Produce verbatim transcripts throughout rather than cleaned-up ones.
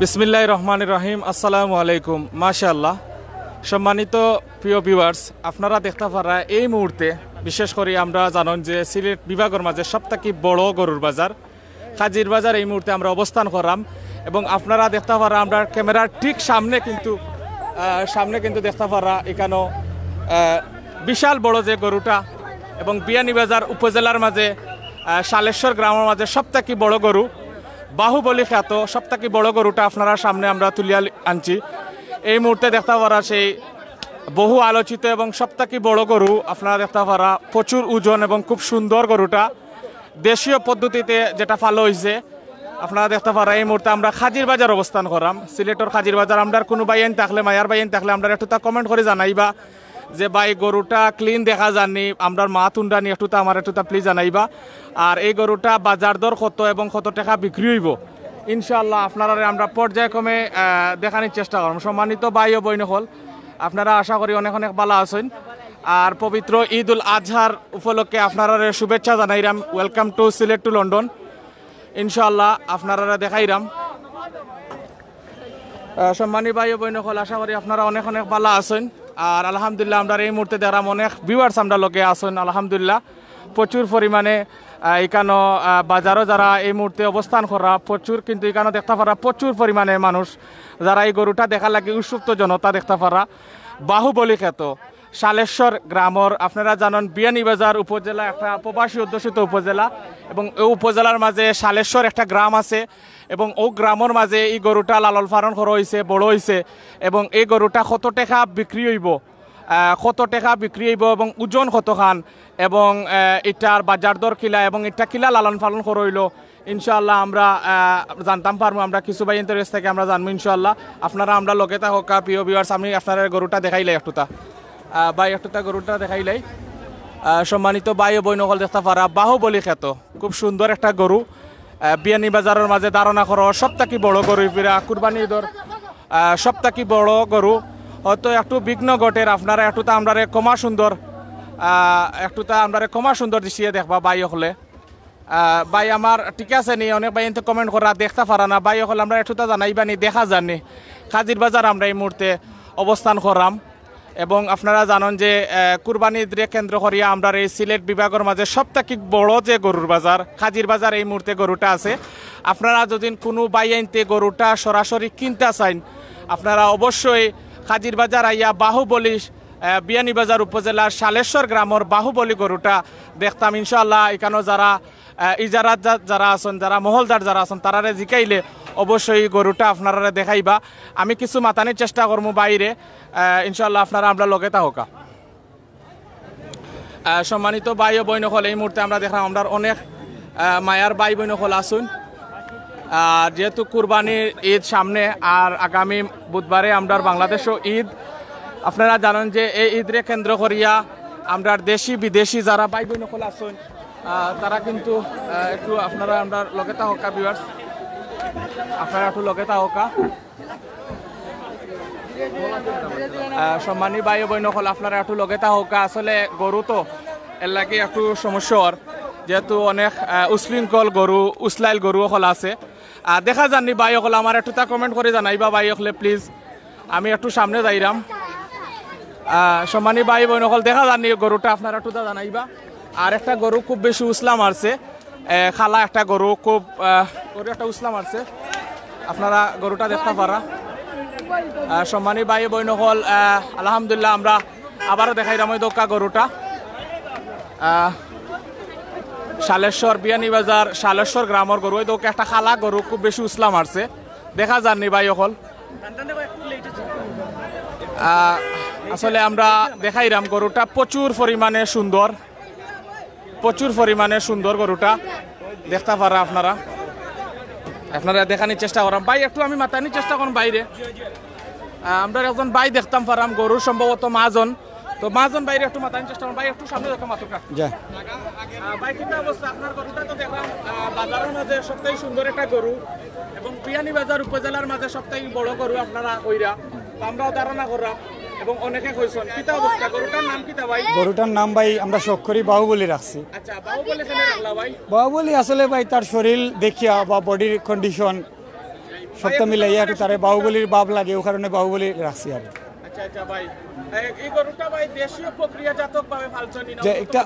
বিসমিল্লাহির রহমানির রহিম। আসসালামু আলাইকুম। মাশাআল্লাহ, সম্মানিত প্রিয় ভিউয়ার্স, আপনারা দেখতা পাররা এই মুহূর্তে, বিশেষ করি আমরা জানইন যে সিলেট বিভাগর মাঝে সব থাকি বড় গরুর বাজার, কাজির বাজার, এই মুহূর্তে আমরা অবস্থান কররাম। এবং আপনারা দেখতা পাররা আমরার ক্যামেরার ঠিক সামনে কিন্তু, আহ, সামনে কিন্তু দেখতা পাররা ইকানো, আহ, বিশাল বড় যে গরুটা, এবং বিয়ানীবাজার উপজেলার মাঝে, আহ, শালেশ্বর গ্রামর মাঝে সব থাকি বড় গরু, বাহুবলী খ্যাত সব থাকি বড় গরুটা আপনারার সামনে আমরা তুলিয়া লি-, আনছি। এই মুহূর্তে দেখতা পাররা সেই বহু আলোচিত এবং সব থাকি বড় গরু, আপনারা দেখতা পাররা প্রচুর ওজন এবং খুব সুন্দর গরুটা। দেশীয় পদ্ধতিতে যেটা পালা অইছে, আপনারা দেখতা পাররা এই মুহূর্তে আমরা কাজির বাজার অবস্থান কররাম। সিলেটর কাজির বাজার, আমরার কুনু ভাইয়াইন থাকলে, মায়ার ভাইয়াইন থাকলে আমরারে একটুতা comment করি জানাইবা যে ভাই, গরুটা clean দেখা যারনি, আমরার মাত হুনরানি, একটুতা আমারে একটুতা please জানাইবা। আর এই গরুটা বাজার দর কত এবং কত টেকা বিক্রি অইবো, ইনশাআল্লাহ আপনারারে আমরা পর্যায়ক্রমে, আহ, দেখানির চেষ্টা কররাম। সম্মানিত ভাই ও বইন অকল, আপনারা আশা করি অনেক অনেক ভালা আছইন। আর পবিত্র ঈদুল আজহার উপলক্ষে আপনারারে শুভেচ্ছা জানাইরাম। Welcome to Sylhet to London. ইনশাআল্লাহ আপনারারে দেখাইরাম। আহ, সম্মানী ভাই ও বইন অকল, আশা করি আপনারা অনেক অনেক ভালা আছইন। আর আলহামদুলিল্লাহ, আমরার এই মুহূর্তে দেখরাম অনেক viewers আমরার লগে আছইন। আলহামদুলিল্লাহ, প্রচুর পরিমাণে, আহ, ইকানো, আহ, বাজারো যারা এই মুহূর্তে অবস্থান কররা, প্রচুর কিন্তু ইকানো দেখতা পাররা প্রচুর পরিমাণে মানুষ, যারা এই গরুটা দেখার লাগি উৎসুক জনতা দেখতা পাররা। বাহুবলী খ্যাত শালেশ্বর গ্রামর, আপনারা জানইন বিয়ানীবাজার উপজেলা একটা প্রবাসী অধ্যুষিত উপজেলা, এবং এই উপজেলার মাঝে শালেশ্বর একটা গ্রাম আছে, এবং অউ গ্রামর মাঝে এই গরুটা লালন পালন করা অইছে, বড় অইছে, এবং এই গরুটা কত টেকা বিক্রি অইবো, আহ, কত টেকা বিক্রি অইবো এবং ওজন কতখান, এবং, আহ, ইটার বাজার দর কিলা এবং ইটা কিলা লালন পালন করা অইলো, ইনশাআল্লাহ আমরা, আহ, জানতাম পারমু। আমরা কিছু ভাইয়াইন্তর গেছ থাকি আমরা জানমু ইনশাআল্লাহ। আপনারা আমরার লগে থাকউক্কা, প্রিয় viewers, আমি আপনারারে গরুটা দেখাইলাই একটুতা। আহ, ভাই, একটুতা গরুটা দেখাইলাই। আহ, সম্মানিত ভাই ও বইন অকল, দেখতা পাররা বাহুবলী খ্যাত, খুব সুন্দর একটা গরু। আহ, বিয়ানীবাজারর মাঝে ধারণা করো সব থাকি বড় গরু, পুরা কুরবানি ঈদর, আহ, সব থাকি বড় গরু। হয়তো একটু বিঘ্ন ঘটের, আপনারা একটুতা আমরারে ক্ষমা সুন্দর, আহ, একটুতা আমরারে ক্ষমা সুন্দর দৃষ্টিয়ে দেখবা ভাই অকলে। আহ, ভাই আমার ঠিক আছে নি? অনেক ভাইয়াইন্তে comment কররা, দেখতা পাররা না। ভাই অকল, আমরারে একটুতা জানাইবা নি, দেখা যারনি? কাজির বাজার আমরা এই মুহূর্তে অবস্থান কররাম। এবং আপনারা জানইন যে, আহ, কুরবানি ঈদরে কেন্দ্র করিয়া আমরার এই সিলেট বিভাগর মাঝে সব থাকি বড় যে গরুর বাজার, কাজির বাজার, এই মুহূর্তে গরুটা আছে। আপনারা যদি কুনু ভাইয়াইন্তে গরুটা সরাসরি কিনতা চাইন, আপনারা অবশ্যই কাজির বাজার আইয়া বাহুবলী, আহ, বিয়ানীবাজার উপজেলার শালেশ্বর গ্রামর বাহুবলী গরুটা দেখতাম ইনশাআল্লাহ। ইকানো যারা, আহ, ইজারাত যা-, যারা আছইন, যারা মহলদার যারা আছইন, তারারে জিকাইলে অবশ্যই এই গরুটা আপনারারে দেখাইবা। আমি কিছু মাতানির চেষ্টা করমু ভাইরে, আহ, ইনশাআল্লাহ আপনারা আমরার লগে থাকউক্কা। আহ, সম্মানিত ভাই ও বইন অকল, এই মুহূর্তে আমরা দেখরাম আমরার অনেক, আহ, মায়ার ভাই বইন অকল আছইন। আর যেহেতু কুরবানির ঈদ সামনে, আর আগামী বুধবারে আমরার বাংলাদেশও ঈদ, আপনারা জানইন যে এই ঈদরে কেন্দ্র করিয়া আমরার দেশি বিদেশি যারা ভাই বইন অকল আছইন, আহ, তারা কিন্তু, আহ, একটু আপনারা আমরার লগে থাকউক্কা viewers, আপনারা একটু লগে থাকউক্কা। আহ, সম্মানী ভাই ও বইন অকল, আপনারা একটু লগে থাকউক্কা। আসলে গরু তো এর লাগি একটু সমস্যা অর, যেহেতু অনেক, আহ, উশৃঙ্খল গরু, উসলাইল গরু অকল আছে। আহ, দেখা যারনি ভাই অকল, আমারে একটুতা comment করি জানাইবা ভাই অকলে please। আমি একটু সামনে যাইরাম। আহ, সম্মানী ভাই বইন অকল, দেখা যারনি গরুটা, আপনারা একটুতা জানাইবা। আর একটা গরু খুব বেশি উসলা মারছে, এ, কালা একটা গরু, খুব, আহ, গরু একটা উসলা মারছে। আপনারা গরুটা দেখতা পাররা। আহ, সম্মানী ভাই বইন অকল, আহ, আলহামদুলিল্লাহ, আমরা আবারও দেখাইরাম অউ দেউক্কা গরুটা। আহ, শালেশ্বর বিয়ানীবাজার, শালেশ্বর গ্রামর গরু, অউ দেউক্কা একটা কালা গরু, খুব বেশি উসলা মারছে, দেখা যারনি ভাই অকল। আহ, আসলে আমরা দেখাইরাম গরুটা প্রচুর পরিমাণে সুন্দর। প্রচুর পরিমাণে সুন্দর গরুটা দেখতা পাররা আপনারা। আপনারারে দেখানির চেষ্টা কররাম। ভাই, একটু আমি মাতানির চেষ্টা কররাম ভাইরে। আহ, আমরার একজন ভাই দেখতাম পাররাম, গরুর সম্ভবত মাহাজন। তো মাহাজন ভাইরে একটু মাতানির চেষ্টা কররাম। ভাই, একটু সামনে দেখো মাতুক্কা। জি। আহ, ভাই, কিতা অবস্থা? আপনার গরুটা তো দেখলাম, আহ, বাজারর মাঝে সব থাকি সুন্দর একটা গরু এবং বিয়ানীবাজার উপজেলার মাঝে সব থাকি বড় গরু আপনারা কইরা। তো আমরাও ধারণা কররাম এবং অনেকে কইছইন। কিতা অবস্থা? গরুটার নাম কিতা ভাই? গরুটার নাম ভাই আমরা শখ করি বাহুবলী রাখছি। আচ্ছা, বাহুবলী কেনে রাখলা ভাই? বাহুবলী আসলে ভাই তার শরীর দেখিয়া বা bodyর condition, সবটা মিলাইয়া একটু তারে বাহুবলীর ভাব লাগে, ও কারণে বাহুবলী রাখছি আর কি। আচ্ছা আচ্ছা ভাই, এই গরুটা ভাই দেশীয় প্রক্রিয়াজাতক ভাবে পালছনি না? যে একটা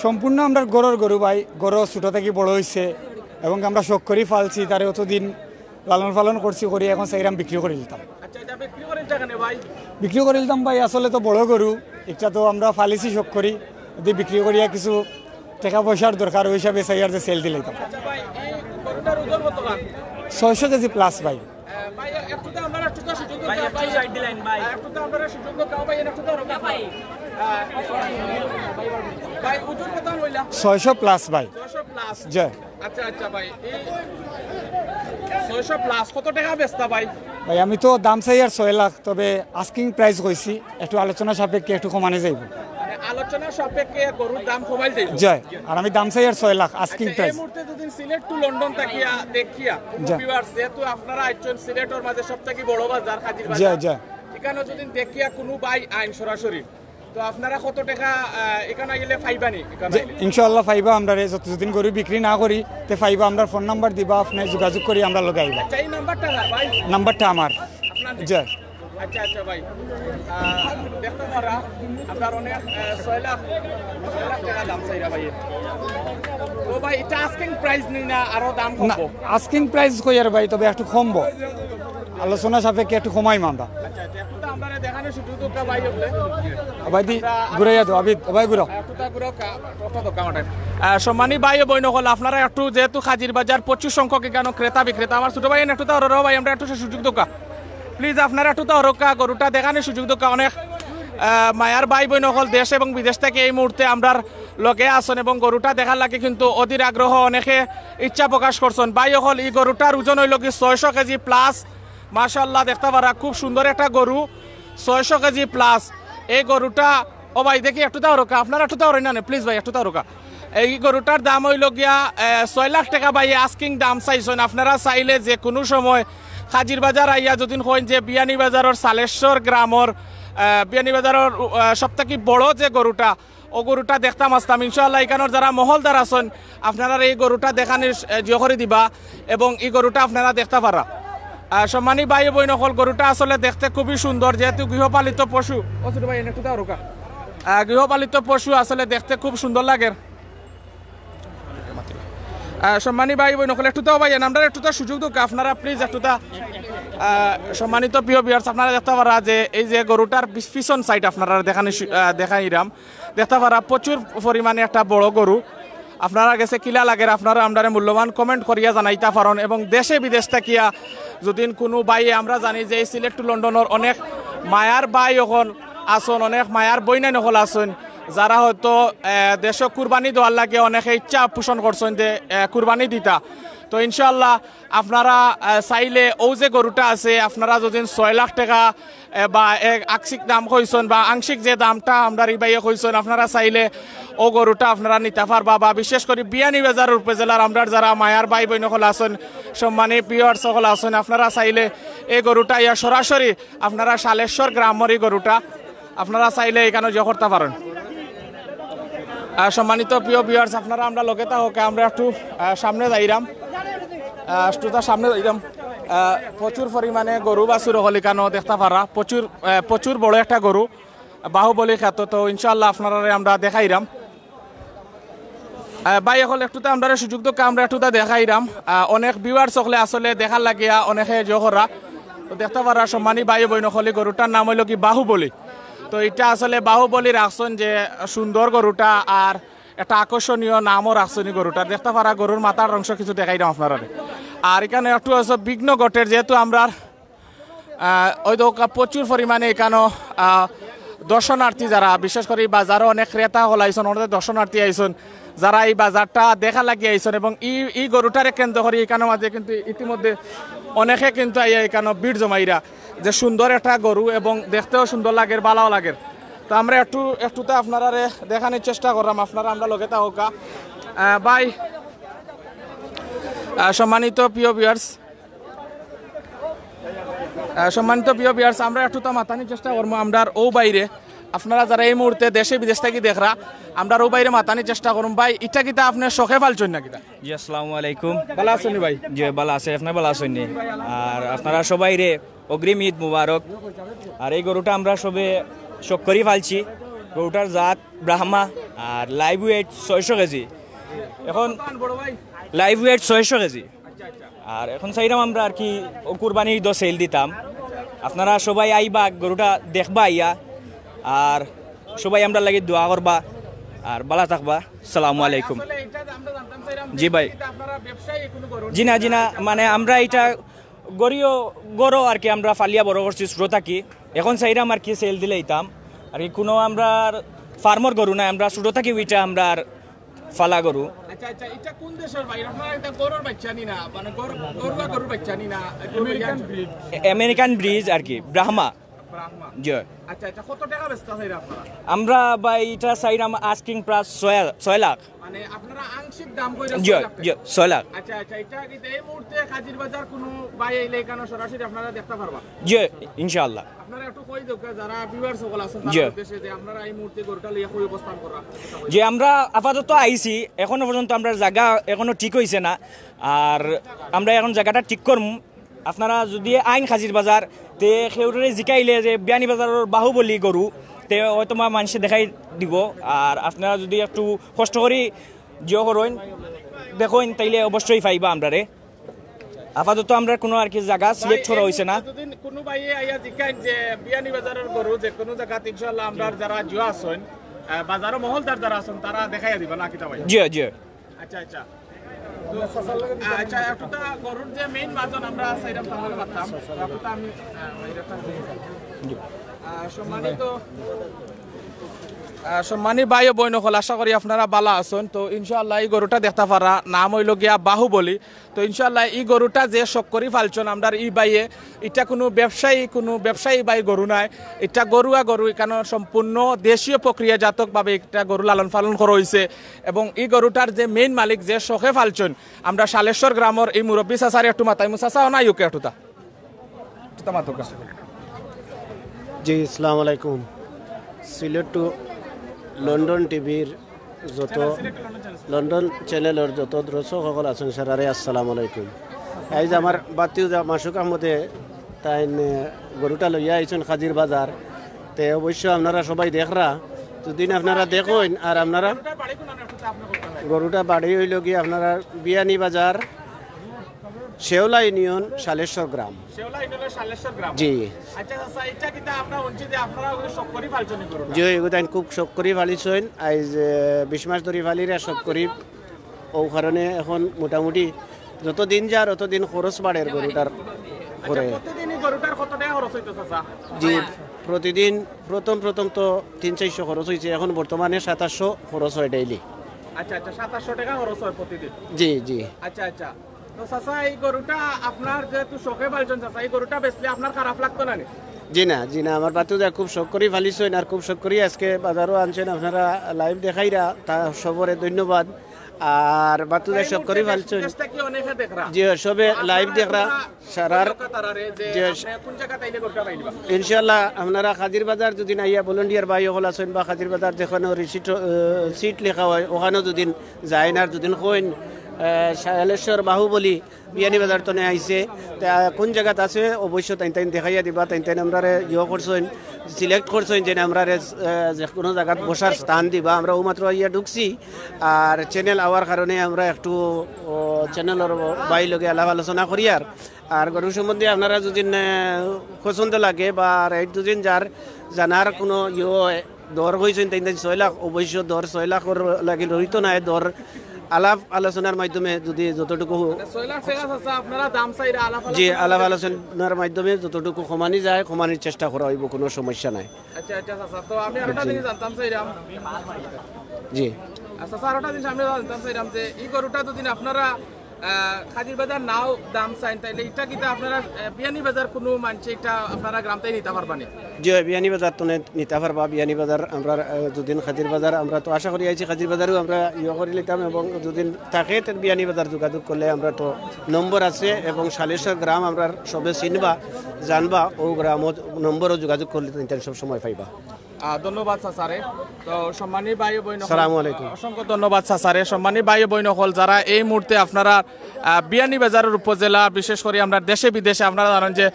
সম্পূর্ণ আমরা ঘরর গরু ভাই, ঘরো ছোট থাকি বড় হইছে এবং আমরা শখ করি পালছি, তারে অতদিন লালন পালন করছি, করি এখন চাইরাম বিক্রি করে দিতাম। আচ্ছা, এটা বিক্রি করেন টাকা নে ভাই? বিক্রি করে দিতাম ভাই, আসলে তো বড় গরু, একটা তো আমরা পালিছি শখ করি, যদি বিক্রি করিয়া কিছু টাকা পয়সার দরকার, ওই হিসাবে চাইয়ার যে সেল দিলাইতাম। আচ্ছা ভাই, এই গরুটার ওজন কত গ্রাম? ছয়শো কেজি প্লাস ভাই। ভাই, একটু তো আমরা একটু তো সুযোগ দেওয়া ভাই। একটু তো আমরা সুযোগ দেওয়া ভাই, একটু তো ভাই। ভাই, ওজন কত হইলা? ছয়শো প্লাস ভাই। ছয়শো প্লাস। জি। আচ্ছা আচ্ছা ভাই, এই ছয়শো প্লাস কত টাকা বেচতা ভাই? ভাই, আমি তো দাম চাইয়ার ছয় লাখ, তবে আস্কিং প্রাইস কইছি, একটু আলোচনা সাপেক্ষে একটু কমানি যাইব। মানে আলোচনা সাপেক্ষে গরুর দাম কমাইল যাইব। জি। আর আমি দাম চাইয়ার ছয় লাখ আস্কিং আচ্ছা, এই প্রাইস। মুহূর্তে যদি সিলেট টু লন্ডন থাকিয়া দেখিয়া জি। ভিউয়ার্স, যেহেতু আপনারা আইছেন সিলেটর মাঝে সব থেকে বড় বাজার, কাজির জি, বাজার, জি। এখানে যদি দেখিয়া কোনো ভাই আইন সরাসরি, তো আপনারা কত টাকা আহ, এখানে গেলে পাইবানি? এখানে জি, আইলে? ইনশাআল্লাহ পাইবা। আমরা যতদিন গরু বিক্রি না করি, তে পাইবা। আমরা ফোন নাম্বার দিবা, আপনি যোগাযোগ করি আমরা লগে আইবা। আচ্ছা, এই নাম্বারটা না ভাই? নাম্বারটা আমার। আপনার? জি। আচ্ছা আচ্ছা ভাই, আহ, দেখতে পারা আপনার অনেক আহ, ছয় লাখ, ছয় লাখ টাকা দাম চাইরা ভাই। তো ভাই, এটা আস্কিং প্রাইস নেই না আরো দাম না, কম? আস্কিং প্রাইস কইয়ার ভাই, তবে একটু কমবো, আলোচনা সাপেক্ষে একটু কমাইম আমরা। আচ্ছা আচ্ছা, একটু তো আমরা দেখানোর সুযোগ দেওয়া ভাই আপনি। ভাই দি ঘুরাইয়া দেও, আবিদ ভাই ঘুরাও। একটু তো ঘুরাও কা-, একটা দোকান ওঠে। আহ, সম্মানী ভাই ও বইন অকল, আপনারা একটু যেহেতু কাজির বাজার প্রচুর সংখ্যক এখানে ক্রেতা বিক্রেতা, আমার ছোট ভাই একটু তো হরো ভাই, আমরা একটু সুযোগ দেওয়া। প্লিজ আপনারা একটু তো হরক্কা, গরুটা দেখানোর সুযোগ দেওয়া। অনেক আহ, মায়ার ভাই বইন অকল দেশ এবং বিদেশ থেকে এই মুহূর্তে আমরার লগে আছেন এবং গরুটা দেখার লাগি কিন্তু অধীর আগ্রহ, অনেকে ইচ্ছা প্রকাশ করছেন। ভাই অকল, এই গরুটার ওজন হইল কি ছয়শো কেজি প্লাস। মাশাআল্লাহ, দেখতে পারা খুব সুন্দর একটা গরু, ছয়শো কেজি প্লাস। এই গরুটা, ও ভাই দেখি একটু তো হরক্কা, আপনারা একটু তো হরই না, প্লিজ ভাই একটু তো হরক্কা। এই গরুটার দাম হইল গিয়া আহ, ছয় লাখ টাকা ভাই আস্কিং দাম চাইছেন। আপনারা চাইলে যে কোনো সময় কাজির বাজার আইয়া যদি কইন যে বিয়ানীবাজারর সালেশ্বর গ্রামর, আহ, বিয়ানীবাজারর আহ, সব থেকে বড় যে গরুটা, ও গরুটা দেখতাম আসতাম। ইনশাআল্লাহ এখানোর যারা মহলদার আছেন, আপনারা এই গরুটা দেখানি আহ, জিও করে দিবা এবং এই গরুটা আপনারা দেখতে পারা। আহ, সম্মানী ভাই ও বইন অকল, গরুটা আসলে দেখতে খুবই সুন্দর, যেহেতু গৃহপালিত পশু। ও ছোট ভাই, এনে একটু দাও রোকা। আহ, গৃহপালিত পশু আসলে দেখতে খুব সুন্দর লাগে। আহ, সম্মানী ভাই বইন অকল, একটু তো ভাই, আমরা একটু তো সুযোগ দেওয়া, আপনারা প্লিজ একটু তা, আহ, সম্মানিত প্রিয় ভিউয়ার্স, আপনারা দেখতে পারা যে এই যে গরুটার পিছ-, পিছন সাইড আপনারা দেখানি শু-, আহ, দেখাইরাম, দেখতে পারা প্রচুর পরিমাণে একটা বড় গরু। আপনারা গেছে কিলা লাগের, আপনারা আমরারে মূল্যবান কমেন্ট করিয়া জানাইতা পারন। এবং দেশে বিদেশ থাকিয়া যদি কোনো ভাই, আমরা জানি যে এই সিলেট টু লন্ডনর অনেক মায়ার ভাই অকল আছন, অনেক মায়ার বইনাইন অকল আছন, যারা হয়তো আহ, দেশো কুরবানি দেওয়ার লাগে অনেকে ইচ্ছা পোষণ করছেন যে আহ, কুরবানি দিতা। তো ইনশাআল্লাহ আপনারা আহ, চাইলে ও যে গরুটা আছে, আপনারা যদি ছয় লাখ টাকা আহ, বা এক আংশিক দাম কইছেন বা আংশিক যে দামটা আমরার ই ভাইয়ে কইছেন, আপনারা চাইলে ও গরুটা আপনারা নিতা পারবা। বা বিশেষ করে বিয়ানীবাজার উপজেলার আমরার যারা মায়ার ভাই বইন অকল আছেন, সম্মানী ভিউয়ার্স অকল আছেন, আপনারা চাইলে এই গরুটা ইয়া সরাসরি আপনারা সালেশ্বর গ্রামর এই গরুটা আপনারা চাইলে এখানো জিও করতা পারন। আহ, সম্মানিত প্রিয় ভিউয়ার্স, আপনারা আমরা লগে থাকউক্কা, আমরা একটু আহ, সামনে যাইরাম, আহ, একটু তার সামনে যাইরাম। আহ, প্রচুর পরিমাণে গরু বাছুর অকল এখানো দেখতা পারা, প্রচুর আহ, প্রচুর বড় একটা গরু, বাহুবলী খ্যাত। তো ইনশাআল্লাহ আপনারারে আমরা দেখাইরাম। আহ, ভাই অকল, একটু তো আমরারে সুযোগ দেউক্কা, আমরা একটু তা দেখাইরাম। আহ, অনেক ভিউয়ার্স অকলে আসলে দেখার লাগিয়া অনেকে জিও করা। তো দেখতা পারা সম্মানী ভাই বইন অকল, এই গরুটার নাম হইল কি বাহুবলী। তো এটা আসলে বাহুবলী রাখছেন যে সুন্দর গরুটা, আর একটা আকর্ষণীয় নামও রাখছেন এই গরুটার। দেখতা পারা গরুর মাথার অংশ কিছু দেখাইরাম আপনারারে। আর এখানো একটু আছে বিঘ্ন ঘটের, যেহেতু আমরার আহ, ওই তো কা-, প্রচুর পরিমাণে এখানো আহ, দর্শনার্থী যারা, বিশেষ করে এই বাজারো অনেক ক্রেতা অকল আইছন, অনেক দর্শনার্থী আইছন, যারা এই বাজারটা দেখা লাগি আইছন এবং এই এই গরুটারে কেন্দ্র করি এখানো মাঝে কিন্তু ইতিমধ্যে অনেকে কিন্তু আইয়া এখানো ভিড় জমাইরা, যে সুন্দর একটা গরু এবং দেখতেও সুন্দর লাগের, ভালাও লাগের। তো আমরা একটু একটু তো আপনারারে দেখানির চেষ্টা করলাম, আপনারা আমরা লগে থাকউক্কা। আহ, ভাই, আহ, সম্মানিত প্রিয় ভিউয়ার্স, আহ, সম্মানিত প্রিয় ভিউয়ার্স, আমরা একটু তো মাতানির চেষ্টা করবো আমরার ও ভাইরে। আপনারা যারা এই মুহূর্তে দেশে বিদেশ থাকি দেখরা, আমরা রু ভাইরে মাতানির চেষ্টা করুম। ভাই, ইটা কিতা আপনে শখে পালছইন না কিতা? জি, আসসালামু আলাইকুম। ভালা আছইন নি ভাই? জি, ভালা আছি, আপনে ভালা আছইন নি? আর আপনারা সবাইরে অগ্রিম ঈদ মুবারক। আর এই গরুটা আমরা সবে শখ করি পালছি। গরুটার জাত ব্রাহ্মা, আর লাইভ ওয়েট ছয়শো কেজি। এখন লাইভ ওয়েট ছয়শো কেজি। আর এখন চাইরাম আমরা আর কি কুরবানি ঈদো সেল দিতাম। আপনারা সবাই আইবা, গরুটা দেখবা আইয়া। আর সবাই আমরার লাগি দোয়া করবা, আর ভালা থাকবা। সালামু আলাইকুম। আসলে এটা আমরা জানতাম চাইরাম যে জি ভাই। এটা আপনারা ব্যবসায়ী কোনো গরু জি না, জি না, মানে আমরা এটা গরিও গরু আর কি, আমরা ফালিয়া বড় করছি ছোট থাকি। এখন চাইরাম আর কি সেল দিলাইতাম আর কি। কোনো আমরার ফার্মর গরু নাই, আমরা ছোট থাকি ওইটা আমরার ফালা গরু। আচ্ছা আচ্ছা, এটা কোন দেশের ভাই? আপনারা এটা গরুর বাচ্চা নি না, মানে গরু, গরুয়া গরুর বাচ্চা নি না? American breed. আমেরিকান ব্রিজ আর কি, ব্রাহ্মা। ব্রাহ্মা। জি। আচ্ছা আচ্ছা, কত টাকা বেচতা চাইরা আপনারা? আমরা ভাই এটা চাইরাম আস্কিং প্রাইস ছয় ছয় লাখ। মানে আপনারা আংশিক দাম কইরা জি, ছয় লাখ জি, টাকা। ছয় লাখ। আচ্ছা আচ্ছা, এটা কি এই মুহূর্তে কাজির বাজার কোনো ভাই আইলে এখানে সরাসরি আপনারা দেখতে পারবা? জি, ইনশাআল্লাহ। আপনারা একটু কই দেউক্কা, যারা ভিউয়ার্স সকল আছেন জি। তারা উদ্দেশ্যে যে আপনারা এই মুহূর্তে গরুটা লইয়া কই অবস্থান করা? যে আমরা আপাতত আইছি, এখনো পর্যন্ত আমরা জায়গা এখনো ঠিক হইছে না। আর আমরা এখন জায়গাটা ঠিক করমু। আপনারা যদি আইন কাজির বাজার, তে কেউরে জিকাইলে যে বিয়ানীবাজারর বাহুবলী গরু, তে হয়তো বা মানষে দেখাই দিব। আর আপনারা যদি একটু কষ্ট করি জিও করইন, দেখইন, তাইলে অবশ্যই পাইবা আমরারে। আপাতত আমরা কোনো আর কি জায়গা সিলেক্ট করা হইছে না। যতদিন কোনো ভাইয়ে আইয়া জিকাইন যে বিয়ানীবাজারর গরু যে কোনো জায়গাত ইনশাআল্লাহ আমরা যারা জিও আছেন, আহ, বাজারো মহলদার যারা আছেন তারা দেখাইয়া দিবা না কিতা ভাই? জি, জি। আচ্ছা আচ্ছা। তো, আচ্ছা, একটু তা গরুর যে মেইন মাজন আমরা চাইরাম তাহলে পারতাম। একটু তা আমি, আহ, ওই রেফার করি। আহ, সম্মানিত, আহ, সম্মানী ভাই ও বইন অকল, আশা করি আপনারা ভালা আছেন। তো ইনশাআল্লাহ এই গরুটা দেখতা পারা নাম হইল গিয়া বাহুবলী। তো ইনশাআল্লাহ এই গরুটা যে শখ করি পালছইন আমরার ই ভাইয়ে, এটা কোনো ব্যবসায়ী, কোনো ব্যবসায়ী ভাই গরু নাই, এটা গরুয়া গরু, এখানে সম্পূর্ণ দেশীয় প্রক্রিয়াজাতকভাবে একটা গরু লালন পালন করা হইছে। এবং এই গরুটার যে মেইন মালিক, যে শখে পালছইন, আমরা শালেশ্বর গ্রামর এই মুরব্বী চাচারে একটু মাতাইমু। চাচা, অনা আইউক্কা একটুতা। একটুতা মাতউক্কা। জি, আসসালামু আলাইকুম। সিলেট টু লন্ডন টিভির যত, লন্ডন চ্যানেলর যত দর্শক সকল আছেন, সারারে আসসালামু আলাইকুম। এই যে আমার বাতিজা মাসুক আহমদে তাইন, এ, গরুটা লইয়া আইছইন কাজির বাজার, তে অবশ্য আপনারা সবাই দেখরা, যদি আপনারা দেখইন আর আপনারা গরুটা বাড়ি হইল কি আপনারা বিয়ানীবাজার, শেওলা ইউনিয়ন, শালেশ্বর গ্রাম। শেওলা ইউনিয়নের শালেশ্বর গ্রাম। জি। আচ্ছা, আচ্ছা, এটা কিতা আমরা শুনছি যে আপনারা ওই শখ করি পালছইন এই গরুটা? জি, এগুলো তাইন খুব শখ করি পালিছইন। আইজ, এ, বিশ মাস ধরি পালিরা শখ করি। ও কারণে এখন মোটামুটি যত দিন যার, অত দিন খরচ বাড়ের গরুটার আচ্ছা, করে। প্রতিদিনই গরুটার কত টাকা খরচ হইতো, চাচা? জি, প্রতিদিন প্রথম প্রথম তো তিন চারশো খরচ হইছে, এখন বর্তমানে সাতাশশো খরচ হয় ডেইলি। আচ্ছা, আচ্ছা, সাতাশশো টাকা খরচ হয় প্রতিদিন। জি, জি। আচ্ছা, আচ্ছা। তো চাচা, এই গরুটা আপনার যেহেতু শখে পালছইন চাচা, এই গরুটা বেচলে আপনার খারাপ লাগতো না নি? জি না, জি না, আমার বাতিজা খুব শখ করি পালিছইন, আর খুব শখ করি আজকে বাজারও আনছইন, আপনারা লাইভ দেখাইরা, তা সবরে ধন্যবাদ। আর বাতিজা শখ করি পালিছইন। বিদেশ থাকি অনেকে দেখরা। জি, সবে লাইভ দেখরা, সারার তারারে যে জি, আপনি কোন জায়গা তাইলে গরুটা পাইলিবা? ইনশাল্লাহ আপনারা কাজির বাজার যদি আইয়া ভলেন্টিয়ার ভাই অকল আছেন বা কাজির বাজার যেখানে রিসিট, আহ, সিট লেখা হয়, ওখানেও যদি যাইন আর যদি কইন, আহ, শালেশ্বর বাহুবলী বিয়ানীবাজার তনে আইছে, তা কোন জায়গাত আছে অবশ্য তাইন তাইন দেখাইয়া দিবা। তাইন তাইন আমরারে ইয়ে করছইন, সিলেক্ট করছইন যে আমরারে, আহ, যে কোনো জায়গাত বসার স্থান দিবা। আমরা ও মাত্র আইয়া ঢুকছি, আর চ্যানেল আওয়ার কারণে আমরা একটু, ও, চ্যানেলর ভাই লগে আলাপ আলোচনা করি। আর আর গরু সম্বন্ধে আপনারা যদি, আহ, পছন্দ লাগে বা রেট যদি যার জানার কোনো ইয়ে হয়, দর কইছইন তাইন তাইন ছয় লাখ, অবশ্য দর ছয় লাখর লাগি রইতো না, দর আলাপ আলোচনার মাধ্যমে যদি যতটুকু ছয় লাখ টাকা চাচা, আপনারা দাম চাইরা আলাপ জি, আলোচনা আলাপ করে আলোচনার মাধ্যমে যতটুকু কমানি যায়, কমানির চেষ্টা করা হইব, কোনো সমস্যা নাই। আচ্ছা, আচ্ছা চাচা, তো আমি আরেকটা জিনিস জানতাম চাইরাম। জি। আচ্ছা, স্যার, আরেকটা জিনিস আমি জানতাম চাইরাম যে এই গরুটা যদি আপনারা, আহ, কাজির বাজার নাও দাম চাইন, তাইলে এটা কিতা আপনারা, আহ, বিয়ানীবাজার কোনো মানষে এটা আপনারা গ্রাম থাকি নিতা পারবা নি? জি, বিয়ানীবাজার তো নে-, নিতা পারবা। বিয়ানীবাজার আমরা, আহ, দুদিন কাজির বাজার, আমরা তো আশা করি আইছি কাজির বাজারও আমরা ইয়ে করি নিতাম, এবং দুদিন থাকে তো বিয়ানীবাজার যোগাযোগ করলে আমরা তো নম্বর আছে, এবং শালেশ্বর গ্রাম আমরা সবে চিনবা, জানবা, ও গ্রামও নম্বরও যোগাযোগ করলে তো সব সময় পাইবা। আহ, ধন্যবাদ চাচারে। তো সম্মানী ভাই ও বইন অকল, সালামু আলাইকুম। অসংখ্য ধন্যবাদ চাচারে। সম্মানী ভাই ও বইন অকল, যারা এই মুহূর্তে আপনারা, আহ, বিয়ানীবাজারের উপজেলা, বিশেষ করি আমরা দেশে বিদেশে আপনারা জানেন যে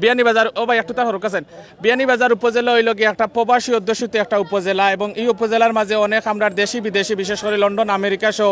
বিয়ানীবাজার, ও ভাই একটু তা হরক আছেন, বিয়ানীবাজার উপজেলা হইল গিয়ে একটা প্রবাসী অধ্যুষিত একটা উপজেলা, এবং এই উপজেলার মাঝে অনেক আমরা দেশি বিদেশি, বিশেষ করে লন্ডন, আমেরিকা সহ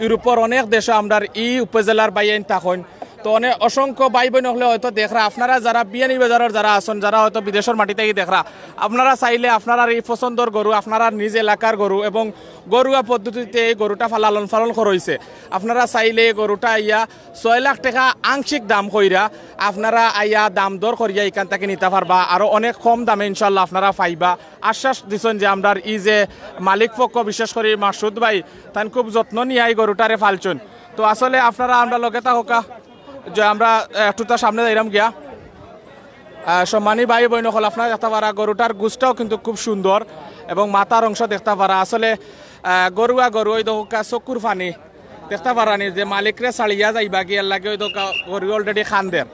ইউরোপের অনেক দেশে আমরা এই উপজেলার বাইয়াইন থাকইন। তো অনেক অসংখ্য ভাই বইন অকলে হয়তো দেখরা, আপনারা যারা বিয়ানীবাজারের যারা আছেন, যারা হয়তো বিদেশের মাটি থাকি দেখরা, আপনারা চাইলে আপনারার এই পছন্দর গরু, আপনারার নিজ এলাকার গরু এবং ঘরোয়া পদ্ধতিতে এই গরুটা ফা-, লালন পালন করা হইছে। আপনারা চাইলে এই গরুটা আইয়া ছয় লাখ টাকা আংশিক দাম কইরা আপনারা আইয়া দাম দর করিয়া এখান থেকে নিতে পারবা, আরো অনেক কম দামে ইনশাল্লাহ আপনারা পাইবা। আশ্বাস দিছেন যে আমরার এই যে মালিক পক্ষ, বিশেষ করে মাসুদ ভাই, তান খুব যত্ন নিয়ে এই গরুটারে ফালছন। তো আসলে আপনারা আমরা লগে থাকউক্কা, যে আমরা, আহ, একটু তার সামনে যাইরাম গিয়া। আহ, সম্মানী ভাই বইন অকল, আপনারা দেখতে পারা গরুটার গুস্টটাও কিন্তু খুব সুন্দর এবং মাথার অংশ দেখতে পারা। আসলে, আহ, ঘরোয়া গরু, ওই দেখউক্কা চকুর পানি দেখতে পারানি যে মালিকরে ছাড়িয়া যাইবা গিয়া লাগে, ওই দেখউক্কা গরু already কান্দের।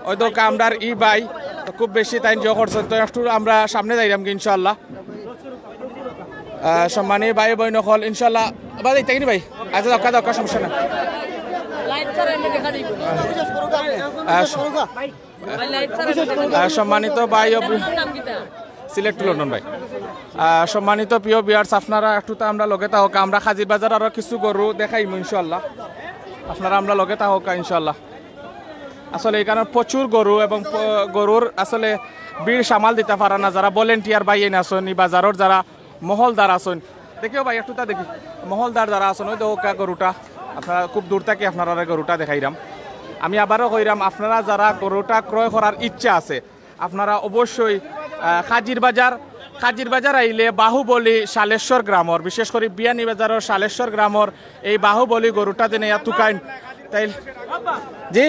ওই দেখউক্কা আমরার ই ভাই তো খুব বেশি তাইন জো করছেন, তো একটু আমরা সামনে যাইরাম কি ইনশাল্লাহ। আহ, সম্মানী ভাই বইন অকল, ইনশাল্লাহ। ভাই, দেখতে কিনি ভাই? আচ্ছা, দক্কা, দক্কা, সমস্যা না। আহ, স-, আহ, সম্মানিত ভাই ও বি-, সিলেট টু লন্ডন ভাই। আহ, সম্মানিত প্রিয় ভিউয়ার্স, আপনারা একটু তো আমরা লগে থাকউক্কা, আমরা কাজির বাজার আরো কিছু গরু দেখাইমু ইনশাল্লাহ। আপনারা আমরা লগে থাকউক্কা ইনশাল্লাহ। আসলে এখানে প্রচুর গরু এবং প-, গরুর আসলে ভিড় সামাল দিতে পারা না। যারা ভলেন্টিয়ার ভাইয়াইন আছইন, এই বাজারের যারা মহলদার আছইন, দেখিও ভাই একটু তা দেখি, মহলদার যারা আছইন, ওই দেখউক্কা গরুটা, আপনারা খুব দূর থাকি আপনারারে গরুটা দেখাইরাম। আমি আবারও কইরাম, আপনারা যারা গরুটা ক্রয় করার ইচ্ছা আছে, আপনারা অবশ্যই, আহ, কাজির বাজার, কাজির বাজার আইলে বাহুবলী শালেশ্বর গ্রামর, বিশেষ করে বিয়ানীবাজারের শালেশ্বর গ্রামর এই বাহুবলী গরুটা যেন ইয়া তুকাইন। তাই জি?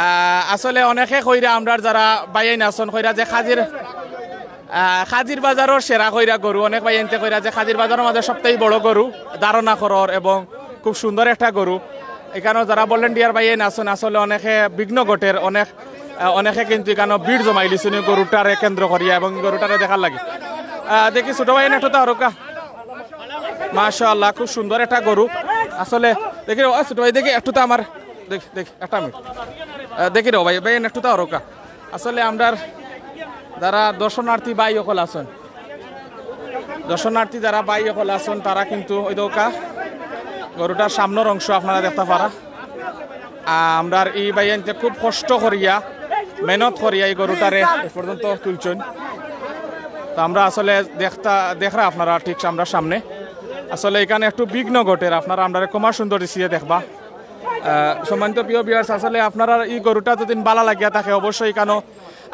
আহ, আসলে অনেকে কইরা, আমরার যারা ভাইয়াইন আছইন কইরা যে কাজির, আহ, কাজির বাজারের সেরা কইরা গরু, অনেক ভাইয়াইন্তে কইরা যে কাজির বাজারের মাঝে সবথেকে বড় গরু ধারণা করার এবং খুব সুন্দর একটা গরু। এখানেও যারা ভলেন্টিয়ার ভাইয়াইন আছইন, আসলে অনেকে বিঘ্ন ঘটের, অনেক, আহ, অনেকে কিন্তু এখানেও ভিড় জমাইলিছইন এই গরুটারে কেন্দ্র করিয়া এবং গরুটারে দেখার লাগি। আহ, দেখি ছোট ভাইয়াইন একটু তা হরউক্কা। মাশাআল্লাহ, খুব সুন্দর একটা গরু। আসলে দেখি রে, ও ছোট ভাই, দেখি একটু তো আমার, দেখি, দেখি, একটা মিনিট। আহ, দেখি রে ভাই, ভাই, একটু তো হরউক্কা। আসলে আমরার যারা দর্শনার্থী ভাই অকল আছইন, দর্শনার্থী যারা ভাই অকল আছইন, তারা কিন্তু ওই দেখউক্কা গরুটার সামনের অংশ আপনারা দেখতে পারা। আহ, আমরার এই ভাইয়াইন্তে খুব কষ্ট করিয়া, মেহনত করিয়া এই গরুটারে এ পর্যন্ত তুলছইন। তো আমরা আসলে দেখতা, দেখরা আপনারা ঠিক আমরার সামনে। আসলে এখানে একটু বিঘ্ন ঘটের, আপনারা আমরারে ক্ষমা সুন্দর দৃষ্টিতে দেখবা। আহ, সম্মানিত প্রিয় ভিউয়ার্স, আসলে আপনারা এই গরুটা যদি ভালা লাগিয়া থাকে, অবশ্যই এখানে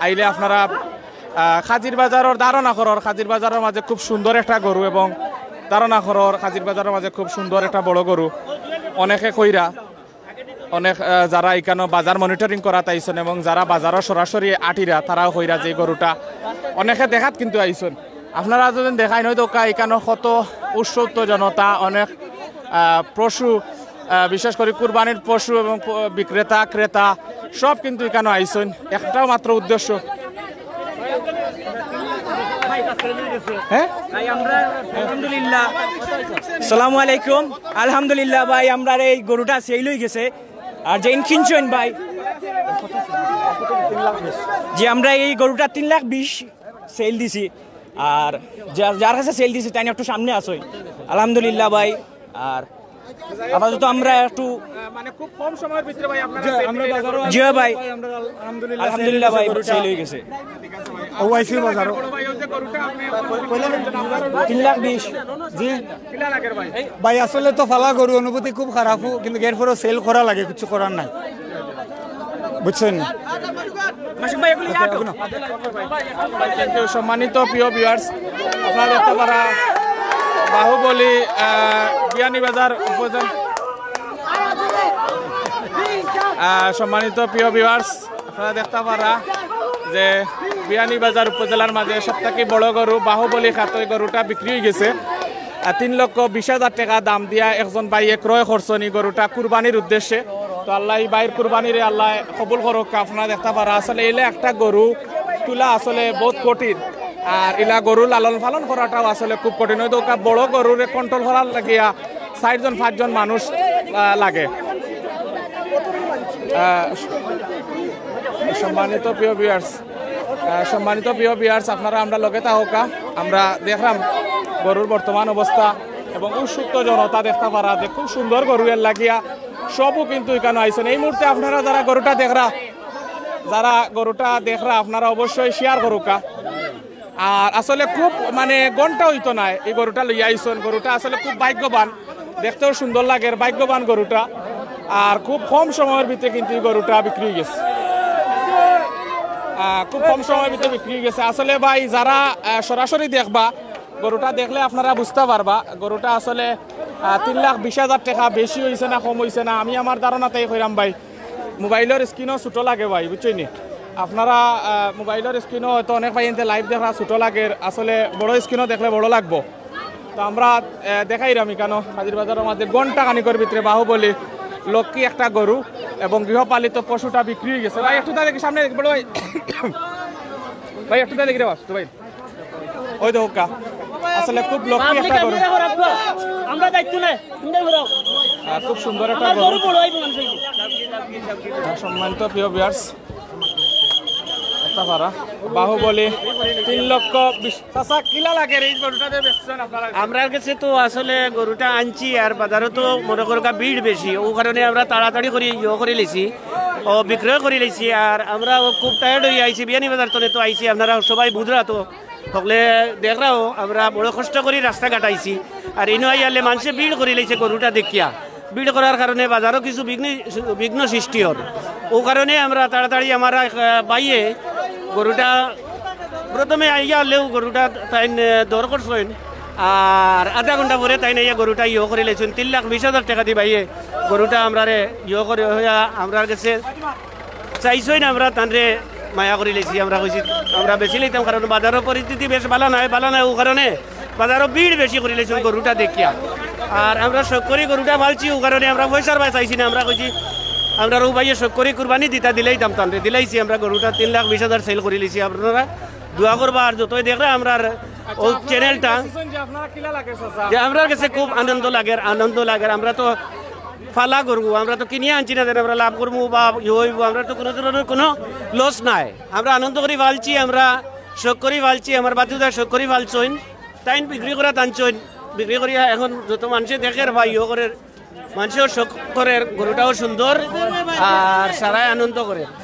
আইলে আপনারা, আহ, কাজির বাজারের ধারণা করার, কাজির বাজারের মাঝে খুব সুন্দর একটা গরু এবং ধারণা করার কাজির বাজারের মাঝে খুব সুন্দর একটা বড় গরু। অনেকে কইরা, অনেক, আহ, যারা এখানে বাজার মনিটরিং করাত আইছইন এবং যারা বাজারও সরাসরি আটিরা, তারাও কইরা যে গরুটা অনেকে দেখাত কিন্তু আইছইন। আপনারা যদি দেখাইন, ওই দেখউক্কা এখানে কত উৎসুক জনতা, অনেক, আহ, পশু, আহ, বিশেষ করে কুরবানির পশু এবং প-, বিক্রেতা, ক্রেতা সব কিন্তু এখানে আইছইন, একটাও মাত্র উদ্দেশ্য। হ্যাঁ? ভাই, আমরা আলহামদুলিল্লাহ। সালামু আলাইকুম। আলহামদুলিল্লাহ ভাই, আমরার এই গরুটা সেল হয়ে গেছে। আর যেইন কিনছইন ভাই, যে আমরা এই গরুটা তিন লাখ বিশ সেল দিছি। আর যার, যার কাছে সেল দিছি, তাইন একটু সামনে আছইন। আলহামদুলিল্লাহ ভাই। আর আপাতত আমরা একটু, আহ, মানে, খুব কম সময়ের ভিতরে ভাই আপনারা যে sale আমরা দিয়ে বাজারও জি ভাই। আমরা আলহামদুলিল্লাহ আলহামদুলিল্লাহ sale ভাই, হয়ে গেছে। সেল হয়ে গেছে। ওআইসি বাজারও। বড় ভাই, ওই যে গরুটা আপনি তিন লাখ বিশ। জি। কিলা লাগের ভাই? ভাই, আসলে তো ফালা গরু অনুভূতি খুব খারাপ, কিন্তু এরপরেও সেল করা লাগে, কিছু করার নাই, বুঝছইন? মাসুম ভাই, এগুলি আটো। Thank you। সম্মানিত প্রিয় ভিউয়ার্স, আপনারা দেখতে পারা বাহুবলী, আহ, বিয়ানীবাজার উপজেলা, আহ, সম্মানিত প্রিয় ভিউয়ার্স, আপনারা দেখতে পারা যে বিয়ানীবাজার উপজেলার মাঝে সব থেকে বড় গরু বাহুবলী খ্যাত এই গরুটা বিক্রি হয়ে গেছে। আহ, তিন লক্ষ বিশ হাজার টাকা দাম দিয়া একজন ভাইয়ে ক্রয় করছইন এই গরুটা কুরবানির উদ্দেশ্যে। তো আল্লাহ এই ভাইর কুরবানিরে আল্লাহ কবুল করউক্কা। আপনারা দেখতে পারা আসলে এলে একটা গরু তুলা আসলে বহুত কঠিন। আর ইলা গরু লালন পালন করাটাও আসলে খুব কঠিন। ওই তো ওকা বড় গরুরে কন্ট্রোল করার লাগিয়া চাইরজন পাঁচজন মানুষ আহ, লাগে। আহ, সম্মানিত প্রিয় ভিউয়ার্স, আহ, সম্মানিত প্রিয় ভিউয়ার্স, আপনারা আমরা লগে থাকউক্কা। আমরা দেখরাম গরুর বর্তমান অবস্থা এবং উৎসুক জনতা দেখতা পারা যে খুব সুন্দর গরু এর লাগিয়া সবও কিন্তু ইকানো আইছইন। এই মুহূর্তে আপনারা যারা গরুটা দেখরা, যারা গরুটা দেখরা, আপনারা অবশ্যই শেয়ার করউক্কা। আর আসলে খুব মানে ঘন্টা অইতো নায়, এই গরুটা লইয়া আইছইন। গরুটা আসলে খুব ভাগ্যবান, দেখতেও সুন্দর লাগের, ভাগ্যবান গরুটা। আর খুব কম সময়র ভিতরে কিন্তু এই গরুটা বিক্রি অইগেছে। আহ, খুব কম সময়র ভিতরে বিক্রি অইগেছে। আসলে ভাই, যারা আহ, সরাসরি দেখবা, গরুটা দেখলে আপনারা বুঝতা পারবা গরুটা আসলে আহ, তিন লাখ বিশ হাজার টেকা বেশি অইছে না কম অইছে না, আমি আমার ধারণাতেই কইরাম ভাই। মোবাইলর স্ক্রিনও ছোট লাগে ভাই, বুঝছইন নি? আপনারা আহ, মোবাইলর স্ক্রিনও হয়তো অনেক ভাইয়াইন্তে লাইভ দেখরা ছোট লাগের, আসলে বড় স্ক্রিনও দেখলে বড় লাগবো। তো আমরা আহ, দেখাইরাম ইকানো কাজির বাজারর মাঝে ঘন্টা খানিকর ভিতরে বাহুবলী লক্ষ্মী একটা গরু এবং গৃহপালিত পশুটা বিক্রি অইগেছে। ভাই, একটু তাহলে কি সামনে দেখি, বড় ভাই? ভাই, একটু তাহলে দেখি রে বাস, তো ভাই। ওই দেখউক্কা, আসলে খুব লক্ষ্মী একটা গরু। আমরা দায়িত্ব নেই। আহ, খুব সুন্দর একটা গরু। আহ, সম্মানিত প্রিয় ভিউয়ার্স, একটা পারা বাহুবলী তিন লক্ষ বিশ। চাচা, কিলা লাগের এই গরুটা যে বেচছইন আপনারা? আমরার গেছে তো আসলে গরুটা আনছি, আর বাজারো তো মনে করউক্কা ভিড় বেশি, অউ কারণে আমরা তাড়াতাড়ি করি ইয়ে করি লিছি, ও বিক্রয় করি লিছি। আর আমরা ও খুব টায়ার্ড অইয়া আইছি, বিয়ানীবাজার তনে তো আইছি, আপনারা সবাই বুঝরা তো, হকলে দেখরাও আমরা বড় কষ্ট করি রাস্তাঘাট আইছি। আর ইনো আইয়ালে মানষে ভিড় করি লিছে গরুটা দেখিয়া, ভিড় করার কারণে বাজারো কিছু বিঘ্ন, বিঘ্ন সৃষ্টি অর। অউ কারণে আমরা তাড়াতাড়ি আমার এক, আহ, ভাইয়ে গরুটা প্রথমে আইয়া লেউ গরুটা তাইন, আহ, দর করছইন, আর আধা ঘন্টা পরে তাইন আইয়া গরুটা ইয়ে করি লাইছইন। তিন লাখ বিশ হাজার টেকা দি ভাইয়ে গরুটা আমরারে ইয়ে করি অইয়া আমরার গেছে চাইছইন, আমরা তানরে মায়া করি লাইছি। আমরা কইছি আমরা বেশি লইতাম, কারণ বাজারর পরিস্থিতি বেশ ভালা নায়, ভালা নায়, অউ কারণে বাজারো ভিড় বেশি করি লাইছইন গরুটা দেখিয়া। আর আমরা শখ করি গরুটা পালছি, অউ কারণে আমরা পয়সার বায় চাইছি না। আমরা কইছি আমরার অউ ভাইয়ে শখ করি কুরবানি দিতা দিলাইতাম তানরে, দিলাইছি। আমরা গরুটা তিন লাখ বিশ হাজার সেল করি লাইছি। আপনারা দোয়া করবা, আর যতই দেখরা আমরার অউ চ্যানেলটা, যে আপনারা কিলা লাগে চাচা? যে আমরার গেছে খুব আনন্দ লাগের, আনন্দ লাগের। আমরা তো পালা গরু, আমরা তো কিনিয়া আনছি না, যেন আমরা লাভ করমু বা ইয়ে অইবো, আমরা তো কুনু ধরনর কুনু লস নাই। আমরা আনন্দ করি পালছি, আমরা শখ করি পালছি, আমার বাতিজা শখ করি পালছইন, তাইন বিক্রি করাত আনছইন, বিক্রি করিয়া এখন যত মানষে দেখের বা ইয়ে করের, মানষেও শখ করের, গরুটাও সুন্দর, আর সারাই আনন্দ করের। আহ,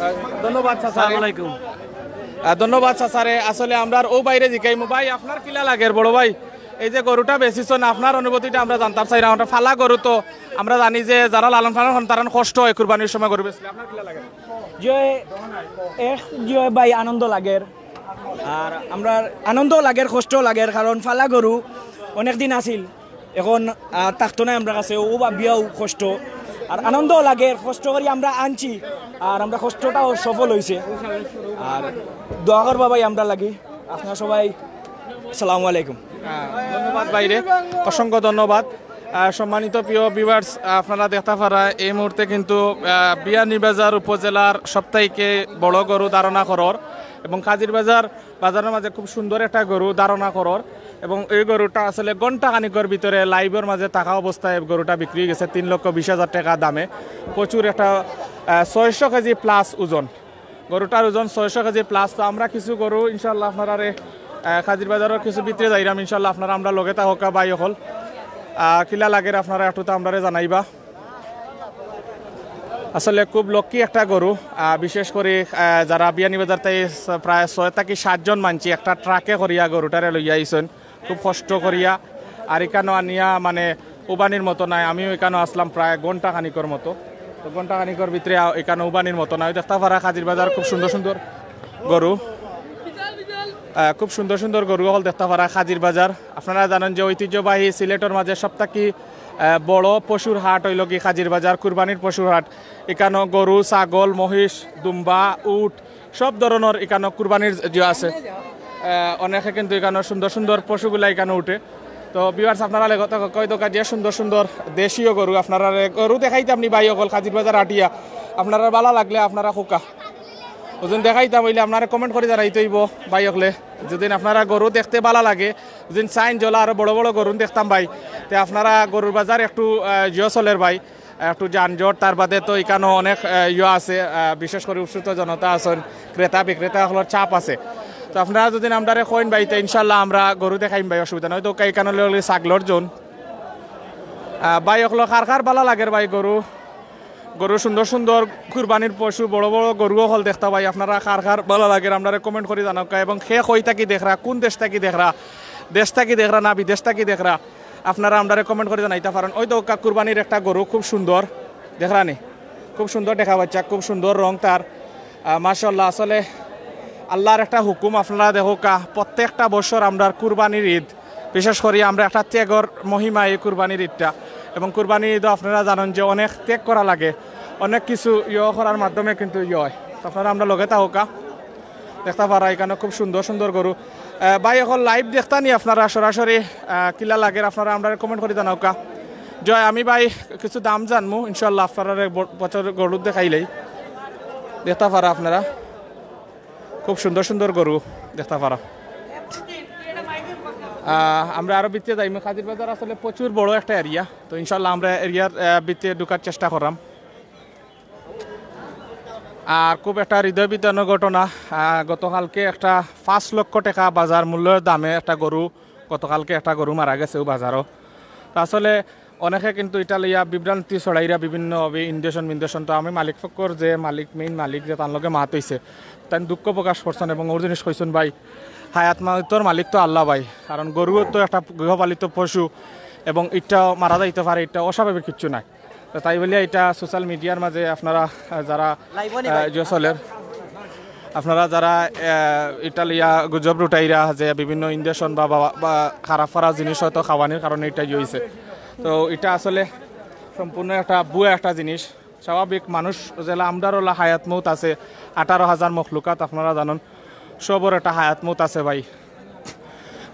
আহ, ধন্যবাদ চাচা। আসসালামু আলাইকুম। আহ, ধন্যবাদ চাচারে। আসলে আমরার অউ ভাইরে জিকাইমু, ভাই আপনার কিলা লাগের বড় ভাই? এই যে গরুটা বেচিছইন, আপনার অনুভূতিটা আমরা জানতাম চাইরাম। আমরা পালা গরু তো আমরা জানি যে যারা লালন পালন করইন তারার কষ্ট অয় কুরবানির সময় গরু বেচলে, আপনার কিলা লাগের? যে এক যে ভাই আনন্দ লাগের, আর আমরার আনন্দ লাগের, কষ্ট লাগের, কারণ পালা গরু অনেক দিন আছিল, এখন আর থাকতো নায় আমরার গেছে, অউ ভাবিয়াও কষ্ট, আর আনন্দ লাগের, কষ্ট করি আমরা আনছি, আর আমরার কষ্টটাও সফল অইছে। আর দোয়া করবা ভাই আমরার লাগি, আপনারা সবাই, আসসালামু আলাইকুম। আহ, ধন্যবাদ ভাইরে, অসংখ্য ধন্যবাদ। আহ, সম্মানিত প্রিয় ভিউয়ার্স, আপনারা দেখতা পারা এই মুহূর্তে কিন্তু আহ, বিয়ানীবাজার উপজেলার সবথাইকে বড় গরু ধারণা করর এবং কাজির বাজার বাজারর মাঝে খুব সুন্দর একটা গরু ধারণা করর এবং এই গরুটা আসলে ঘন্টা খানিকর ভিতরে লাইভর মাঝে থাকা অবস্থায় গরুটা বিক্রি অইগেছে তিন লক্ষ বিশ হাজার টেকা দামে। প্রচুর একটা আহ, ছয়শো কেজি প্লাস ওজন, গরুটার ওজন ছয়শো কেজি প্লাস। তো আমরা কিছু গরু ইনশাল্লাহ আপনারারে আহ, কাজির বাজারর কিছু ভিতরে যাইরাম ইনশাল্লাহ, আপনারা আমরার লগে থাকউক্কা ভাই অকল। আহ, কিলা লাগের আপনারা একটু তো আমরারে জানাইবা। আসলে খুব লক্ষ্মী একটা গরু, আহ, বিশেষ করি আহ, যারা বিয়ানীবাজার থাকি প্রায় ছয় থাকি সাতজন মানষে একটা ট্রাকে করিয়া গরুটারে লইয়া আইছইন খুব কষ্ট করিয়া। আর ইকানো আনিয়া মানে উবানির মতো নায়, আমিও ইকানো আছলাম প্রায় ঘন্টা খানিকর মতো। তো ঘন্টা খানিকর ভিতরে আ- ইকানো উবানির মতো নায়। দেখতা পারা কাজির বাজার খুব সুন্দর সুন্দর গরু, আহ, খুব সুন্দর সুন্দর গরু অকল দেখতা পারা কাজির বাজার। আপনারা জানইন যে ঐতিহ্যবাহী সিলেটর মাঝে সবথাকি আহ, বড় পশুর হাট অইলো গি কাজির বাজার, কুরবানির পশুর হাট। ইকানো গরু, ছাগল, মহিষ, দুম্বা, উট, সব ধরনর ইকানো কুরবানির যে আছে। আহ, অনেকে কিন্তু ইকানো সুন্দর সুন্দর পশুগুলা ইকানো উঠে। তো ভিউয়ার্স, আপনারা লেগে থাকউক্কা, কই দোকা যে সুন্দর সুন্দর দেশীয় গরু, আপনারারে গরু দেখাইতাম নি ভাই অকল কাজির বাজার আটিয়া। আপনারার ভালা লাগলে আপনারা কউক্কা। ওজন দেখাইতাম অইলে আপনারা কমেন্ট করি জানাইতে অইবো ভাই অকলে। যদি আপনারা গরু দেখতে ভালা লাগে, যদি চাইন জলা আরো বড় বড় গরু দেখতাম ভাই, তে আপনারা গরুর বাজার একটু, আহ, জিও চলের ভাই, একটু যানজট, তার বাদে তো ইকানো অনেক, আহ, ইয়ে আছে, আহ, বিশেষ করি উৎসুক জনতা আছেন, ক্রেতা বিক্রেতা অকলর চাপ আছে। তো আপনারা যদি আমরারে কইন ভাই, তে ইনশাল্লাহ আমরা গরু দেখাইম ভাই, অসুবিধা নাই। তো ইকানো লগে ছাগলর জন, আহ, ভাই অকল কার কার ভালা লাগের ভাই গরু, গরু সুন্দর সুন্দর কুরবানির পশু, বড় বড় গরু অকল দেখতা ভাই, আপনারা কার কার ভালা লাগের আমরারে কমেন্ট করি জানাউক্কা। এবং কে কই থাকি দেখরা, কোন দেশ থাকি দেখরা, দেশ থাকি দেখরা না বিদেশ থাকি দেখরা, আপনারা আমরারে কমেন্ট করি জানাইতা পারেন। ওই তো কা-, কুরবানির একটা গরু খুব সুন্দর, দেখরানি, খুব সুন্দর দেখা যাচ্ছে, খুব সুন্দর রং তার। আহ, মাশাআল্লাহ, আসলে আল্লাহর একটা হুকুম। আপনারা দেখউক্কা, প্রত্যেকটা বছর আমরার কুরবানির ঈদ, বিশেষ করি আমরা একটা ত্যাগর মহিমা এই কুরবানির ঈদটা। এবং কুরবানির ঈদও আপনারা জানেন যে অনেক ত্যাগ করা লাগে, অনেক কিছু ইয়ে করার মাধ্যমে কিন্তু ইয়ে হয়। তো আপনারা আমরা লগে থাকউক্কা, দেখতা পারা ইকানো খুব সুন্দর সুন্দর গরু। আহ, ভাই, অকল লাইভ দেখতা নি আপনারা সরাসরি, আহ, কিলা লাগের আপনারা আমরারে কমেন্ট করি জানাউক্কা। জয়, আমি ভাই কিছু দাম জানমু ইনশাল্লাহ, আপনারারে ব-, বছর গরু দেখাইলেই দেখতা পারা আপনারা। খুব সুন্দর সুন্দর গরু দেখতা পারা। আহ, আমরা আরো ভিতরে যাইমু। কাজির বাজার আসলে প্রচুর বড় একটা এরিয়া, তো ইনশাল্লাহ আমরা এরিয়ার, আহ, ভিতরে ঢুকার চেষ্টা করাম। আর খুব একটা হৃদয় বিদারক ঘটনা, আহ, গতকালকে একটা পাঁচ লক্ষ টাকা বাজার মূল্যর দামে একটা গরু, গতকালকে একটা গরু মারা গেছে ও বাজারও। তো আসলে অনেকে কিন্তু ইটা লইয়া বিভ্রান্তি ছড়াইরা বিভিন্নভাবে ইন্ডেশন মিন্ডেশন। তো আমি মালিক পক্ষর যে মালিক, মেইন মালিক যে তার লগে মাত অইছে, তাই দুঃখ প্রকাশ করছেন এবং ওর জিনিস কইছেন ভাই, হায়াত মাউতর মালিক তো আল্লাহ ভাই, কারণ গরুও তো একটা গৃহপালিত পশু এবং ইটা মারা যাইতে পারে, ইটা অস্বাভাবিক কিচ্ছু নাই। তো তাই বলিয়া ইটা সোশ্যাল মিডিয়ার মাঝে আপনারা, আহ, যারা, আহ, যে চলের, আপনারা যারা, আহ, ইটা লইয়া গুজব রটাইরা যে বিভিন্ন ইন্ডেশন বা, বা, বা খারাপ খারাপ জিনিস হয়তো খাওয়ানির কারণে ইটা ইয়ে হইছে, তো ইটা আসলে সম্পূর্ণ একটা ভুয়া একটা জিনিস। স্বাভাবিক মানুষ যেলা আমরার ওলা হায়াত মৌত আছে, আঠারো হাজার মখলুকাত আপনারা জানেন, সবর একটা হায়াত মৌত আছে ভাই।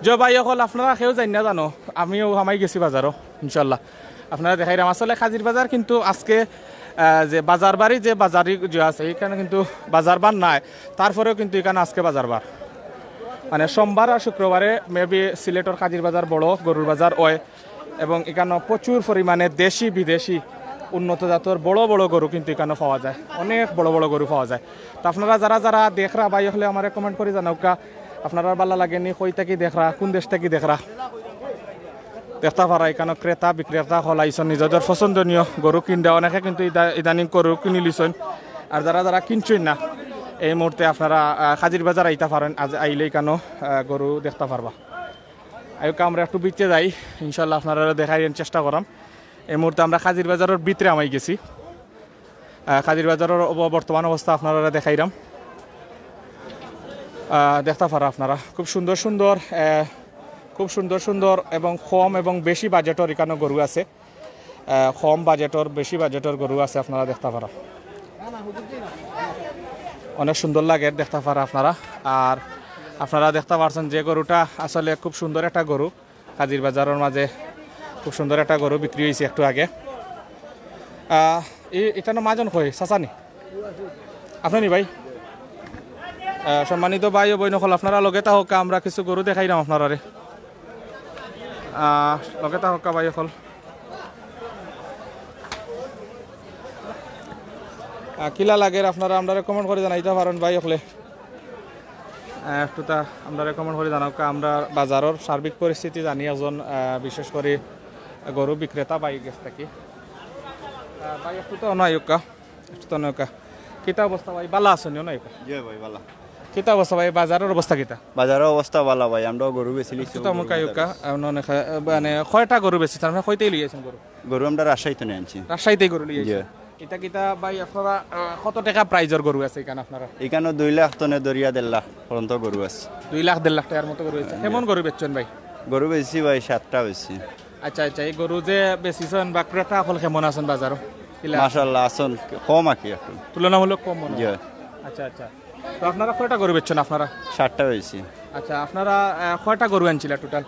যে ভাই অকল আপনারা কেউ যাইন না জানো, আমিও হামাই গেছি বাজারও, ইনশাল্লাহ আপনারা দেখাইরাম। আসলে কাজির বাজার কিন্তু আজকে, আহ, যে বাজার বাড়ি যে বাজারি যে আছে, এখানে কিন্তু বাজার বার নাই, তারপরেও কিন্তু এখানে আজকে বাজার বার। মানে সোমবার আর শুক্রবারে মেবি সিলেটর কাজির বাজার বড়, গরুর বাজার হয়, এবং এখানে প্রচুর পরিমাণে দেশি বিদেশি উন্নত জাতর বড় বড় গরু কিন্তু এখানে পাওয়া যায়, অনেক বড় বড় গরু পাওয়া যায়। তো আপনারা যারা যারা দেখরা ভাই অকলে আমারে কমেন্ট করি জানাউক্কা, আপনারা ভালা লাগে নি, কই থাকি দেখরা, কোন দেশ থাকি দেখরা। দেখতা পারা এখানে ক্রেতা বিক্রেতা অকল আইছন, নিজেদের পছন্দনীয় গরু কিনরা। অনেকে কিন্তু ইদা-, ইদানিং গরু কিনি লিছন। আর যারা যারা কিনছন না, এই মুহূর্তে আপনারা, আহ, কাজির বাজার আইতা পারেন, আজ আইলে এখানে, আহ, গরু দেখতা পারবা। আইউক্কা আমরা একটু ভিতরে যাই, ইনশাল্লাহ আপনারারে দেখাইরাম চেষ্টা করাম। এই মুহূর্তে আমরা কাজির বাজারর ভিতরে হামাই গেছি। আহ, কাজির বাজারর অব-, বর্তমান অবস্থা আপনারারে দেখাইরাম। আহ, দেখতা পারা আপনারা খুব সুন্দর সুন্দর, আহ, খুব সুন্দর সুন্দর এবং কম এবং বেশি বাজেটর এখানে গরু আছে। আহ, কম বাজেটর বেশি বাজেটর গরু আছে, আপনারা দেখতা পারা। অনেক সুন্দর লাগে দেখতা পারা আপনারা। আর আপনারা দেখতা পারছেন যে গরুটা আসলে খুব সুন্দর একটা গরু, কাজির বাজারর মাঝে খুব সুন্দর একটা গরু বিক্রি হইছে একটু আগে। আহ, ই-, ইটা না মাজন কই, চাচা নি? আপনি নি ভাই? আহ, সম্মানিত ভাই ও বইন অকল, আপনারা লগে থাকউক্কা, আমরা কিছু গরু দেখাইরাম আপনারারে। আহ, লগে থাকউক্কা ভাই অকল। আহ, কিলা লাগের আপনারা আমরারে কমেন্ট করি জানাইতা পারেন ভাই অকলে। আহ, একটু তা আমরারে কমেন্ট করি জানাউক্কা, আমরা বাজারর সার্বিক পরিস্থিতি জানি একজন, আহ, বিশেষ করি গরু বিক্রেতা ভাই গেছ থাকি। আহ, ভাই একটু তো অনো আইউক্কা, একটু তো অনো আইউক্কা। কিতা অবস্থা ভাই, ভালা আছইন নি? অনো আইউক্কা। জি ভাই, ভালা। কিতা অবস্থা ভাই, বাজারর অবস্থা কিতা? বাজারর অবস্থা ভালা ভাই, আমরাও গরু বেচিলিছি, একটু তো অনো আইউক্কা। আহ, অনো আইউক্কা, আহ, মানে কয়টা গরু বেচছইন, মানে কই থাকি লইয়া আইছইন গরু? গরু আমরা রাজশাহী থাকি আনছি। রাজশাহী থাকি গরু লইয়া আইছইন। জি। ইটা কিতা ভাই আপনারা, আহ, কত টাকা প্রাইজর গরু আছে এখানে আপনারা? এখানে দুই লাখ তনে ধরিয়া দেড় লাখ পর্যন্ত গরু আছে। দুই লাখ দেড় লাখ টাকার মতো গরু আছে। কেমন গরু বেচছইন ভাই? গরু বেচছি ভাই, সাতটা বেচছি। আচ্ছা, আচ্ছা, এই গরু যে বেচছইন বা ক্রেতা অকল কেমন আছইন বাজারো? কিলা? মাশাআল্লাহ, আছইন কম আর কি একটু। তুলনামূলক কম মনে হয়। জি। আচ্ছা, আচ্ছা। তো আপনারা কয়টা গরু বেচছইন আপনারা? সাতটা বেচছি। আচ্ছা, আপনারা, আহ, কয়টা গরু আনছিলা টোটাল?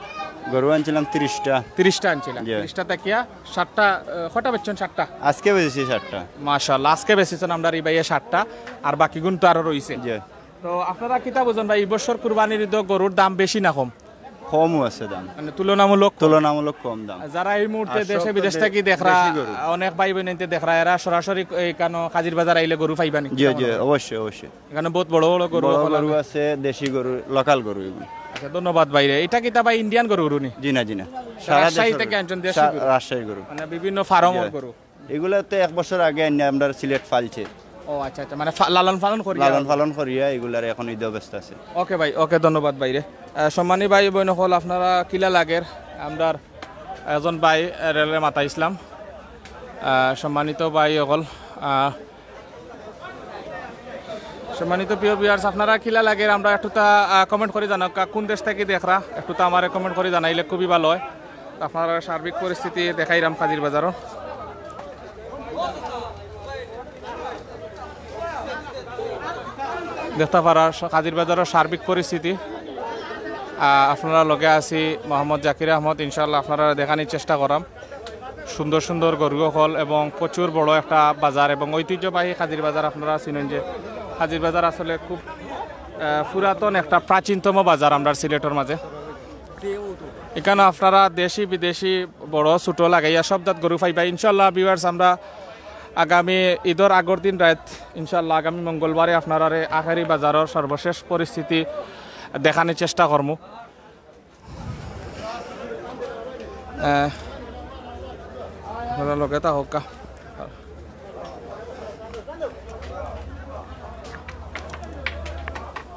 গরু আনছিলাম তিরিশটা। তিরিশটা আনছিলা? জি। তিরিশটা থাকিয়া সাতটা, আহ, কয়টা বেচছইন? সাতটা। আজকে বেচছি সাতটা। মাশাআল্লাহ, আজকে বেচছইন আমরার ই ভাইয়ে সাতটা, আর বাকিগুন তো আরো রইছে। জি। তো আপনারা কিতা বুঝইন ভাই, ই বছর কুরবানির ঈদো গরুর দাম বেশি না কম? কমও আছে দাম। মানে তুলনামূলক কম। তুলনামূলক কম দাম। যারা এই মুহূর্তে আর সব দেশে তো বিদেশ দে-, থাকি দেখরা, দেশি গরু। অনেক ভাই বইনাইন্তে দেখরা, এরা সরাসরি এই কানো কাজির বাজার আইলে গরু পাইবা নি? জি, জি, অবশ্যই, অবশ্যই। এখানো বহুত বড় বড় গরু বড় অকল গরু আছে। আছে, দেশি গরু, লোকাল গরু এগুলো। আচ্ছা, ধন্যবাদ ভাইরে। ইটা কিতা ভাই, ইন্ডিয়ান গরু নি? জি না, জি না। সারা রাজশাহী দেশের থেকে আনছইন দেশি সা-, গরু? রাজশাহীর গরু। মানে বিভিন্ন ফার্মর জি। গরু। এগুলা তো এক বছর আগে আনিয়া আমরার সিলেট ফালছে। ও আচ্ছা, আচ্ছা, মানে ফা-, লালন পালন করিয়া? লালন পালন করিয়া এগুলার এখন ঈদ অবস্থা আছে। ওকে ভাই, ওকে, ধন্যবাদ ভাইরে। আহ, সম্মানী ভাই বইন অকল, আপনারা কিলা লাগের? আমরার একজন ভাই, আহ, রেলে মাথা ইসলাম। আহ, সম্মানিত ভাই অকল, আহ, সম্মানিত প্রিয় ভিউয়ার্স, আপনারা কিলা লাগের? আমরা একটুতা, আহ, কমেন্ট করি জানাউক্কা, কোন দেশ থাকি দেখরা? একটুতা আমারে কমেন্ট করি জানাইলে খুবই ভালা অয়। আপনারারে সার্বিক পরিস্থিতি দেখাইরাম কাজির বাজারর। দেখতা পারা স-, কাজির বাজারর সার্বিক পরিস্থিতি। আহ, আপনারার লগে আছি মোহাম্মদ জাকির আহমদ। ইনশাআল্লাহ আপনারারে দেখানির চেষ্টা করাম। সুন্দর সুন্দর গরু অকল এবং প্রচুর বড় একটা বাজার এবং ঐতিহ্যবাহী কাজির বাজার। আপনারা চিনইন যে কাজির বাজার আসলে খুব, আহ, পুরাতন একটা প্রাচীনতম বাজার আমরার সিলেটর মাঝে। এখানো আপনারা দেশি বিদেশি বড় ছোট লাগাইয়া সব জাত গরু পাইবা। ইনশাআল্লাহ ভিউয়ার্স, আমরা আগামী ঈদর আগর দিন রাইত, ইনশাআল্লাহ আগামী মঙ্গলবারে আপনারারে আখেরি বাজারর সর্বশেষ পরিস্থিতি দেখানির চেষ্টা করমু। আহ, আপনারা লগে থাকউক্কা।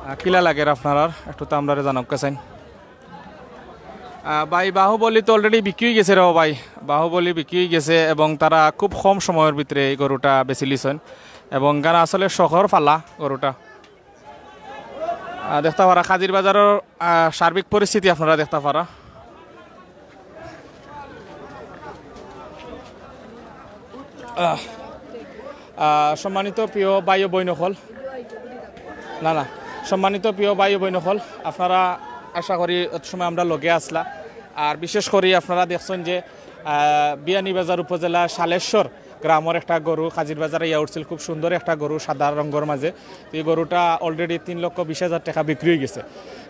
আহ, কিলা লাগের আপনারার? একটুতা আমরারে জানাউক্কা চাইন। আহ, ভাই, বাহুবলী তো already বিক্রি অইগেছে রে ভাই, বাহুবলী বিক্রি অইগেছে এবং তারা খুব কম সময়র ভিতরে এই গরুটা বেচিলিছইন এবং গানা আসলে শখর ফালা গরুটা। আহ, দেখতা পারা কাজির বাজারর, আহ, সার্বিক পরিস্থিতি আপনারা দেখতা পারা। আহ, আহ, সম্মানিত প্রিয় ভাই ও বইন অকল, না, না, সম্মানিত প্রিয় ভাই ও বইন অকল, আপনারা আশা করি অত সময় আমরার লগে আছলা। আর বিশেষ করি আপনারা দেখছইন যে, আহ, বিয়ানীবাজার উপজেলা শালেশ্বর গ্রামর একটা গরু কাজির বাজারে ইয়া উঠছিল, খুব সুন্দর একটা গরু সাদা রঙর মাঝে। তো এই গরুটা already তিন লক্ষ বিশ হাজার টেকা বিক্রি অইগেছে।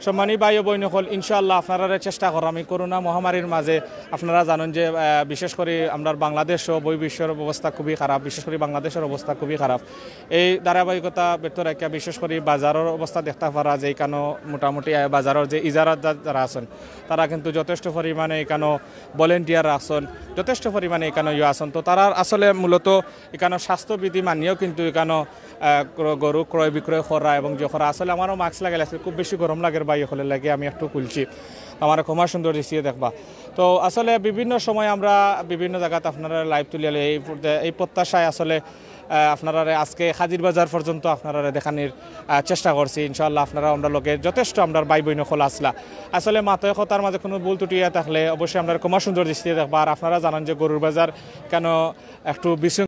সম্মানী ভাই ও বইন অকল, ইনশাআল্লাহ আপনারারে চেষ্টা করাম এই করোনা মহামারীর মাঝে। আপনারা জানইন যে, আহ, বিশেষ করি আমরার বাংলাদেশও বহির্বিশ্বর অবস্থা খুবই খারাপ, বিশেষ করি বাংলাদেশর অবস্থা খুবই খারাপ। এই ধারাবাহিকতা ব্যর্থ রাখিয়া বিশেষ করি বাজারর অবস্থা দেখতা পারা যে ইখানো মোটামুটি, আহ, বাজারর যে ইজারাদার যা-, যারা আছইন, তারা কিন্তু যথেষ্ট পরিমাণে ইখানো volunteer আছইন, যথেষ্ট পরিমাণে ইখানো ইয়ে আছইন। তো তারা আসলে মূলত ইখানো স্বাস্থ্যবিধি মানিয়াউ কিন্তু ইখানো, আহ, ক্র-, গরু ক্রয় বিক্রয় করা এবং যে করা। আসলে আমারও mask লাগাইল আজকে, খুব বেশি গরম লাগের ভাই অকলর লাগি, আমি একটু খুলছি, আমারে ক্ষমা সুন্দর দৃষ্টিতে দেখবা। তো আসলে বিভিন্ন সময় আমরা বিভিন্ন জাগাত আপনারারে live তুলিয়া লই, এই পর্যায়ে, এই প্রত্যাশায় আসলে, আহ, আপনারারে আজকে কাজির বাজার পর্যন্ত আপনারারে দেখানির, আহ, চেষ্টা করছি। ইনশাআল্লাহ আপনারা আমরার লগে যথেষ্ট আমরার ভাই বইন অকল আছলা। আসলে মাতর কথার মাঝে কুনু ভুল ত্রুটি অইয়া থাকলে অবশ্যই আমরারে ক্ষমা সুন্দর দৃষ্টিতে দেখবা। আর আপনারা জানইন যে গরুর বাজার ইখানো একটু বিশৃঙ্খল